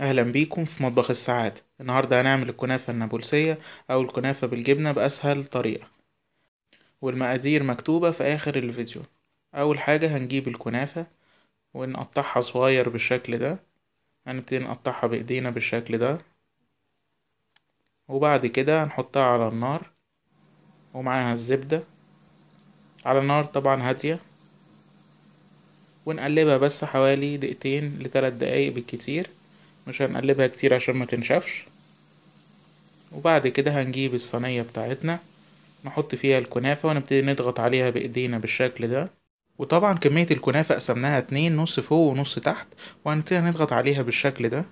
اهلا بيكم في مطبخ السعادة. النهاردة هنعمل الكنافة النابلسية او الكنافة بالجبنة باسهل طريقة، والمقادير مكتوبة في اخر الفيديو. اول حاجة هنجيب الكنافة ونقطعها صغير بالشكل ده، هنبتدي نقطعها بايدينا بالشكل ده، وبعد كده هنحطها على النار ومعاها الزبدة على نار طبعا هادية، ونقلبها بس حوالي دقيقتين لتلات دقايق بالكتير، مش هنقلبها كتير عشان ما تنشفش. وبعد كده هنجيب الصينية بتاعتنا نحط فيها الكنافة ونبتدي نضغط عليها بإيدينا بالشكل ده. وطبعا كمية الكنافة قسمناها 2، نص فوق ونص تحت، وهنبتدي نضغط عليها بالشكل ده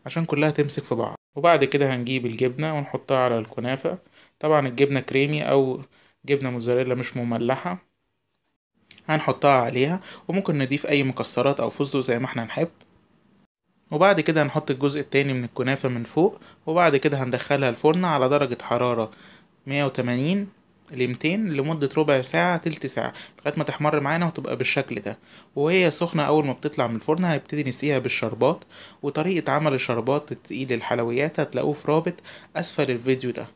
عشان كلها تمسك في بعض. وبعد كده هنجيب الجبنة ونحطها على الكنافة، طبعا الجبنة كريمي أو جبنة موتزاريلا مش مملحة، هنحطها عليها، وممكن نضيف أي مكسرات أو فستق زي ما احنا نحب. وبعد كده هنحط الجزء التاني من الكنافة من فوق، وبعد كده هندخلها الفرن على درجة حرارة 180 ل200 لمدة ربع ساعة تلت ساعة لغاية ما تحمر معانا وتبقى بالشكل ده. وهي سخنة أول ما بتطلع من الفرن هنبتدي نسقيها بالشربات، وطريقة عمل الشربات التقيل للحلويات هتلاقوه في رابط أسفل الفيديو ده،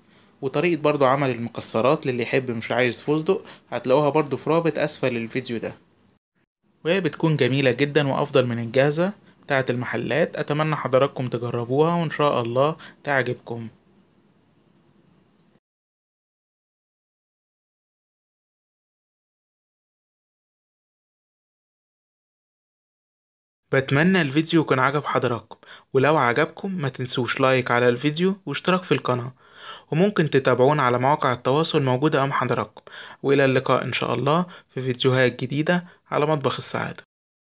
وطريقة برضو عمل المكسرات للي يحب مش عايز فستق هتلاقوها برضو في رابط أسفل الفيديو ده. وهي بتكون جميلة جدا وأفضل من الجاهزة بتاعة المحلات. أتمنى حضراتكم تجربوها وإن شاء الله تعجبكم. بتمنى الفيديو يكون عجب حضراتكم، ولو عجبكم ما تنسوش لايك على الفيديو واشتراك في القناة، وممكن تتابعونا على مواقع التواصل موجودة أمام حضراتكم. وإلى اللقاء إن شاء الله في فيديوهات جديدة على مطبخ السعادة.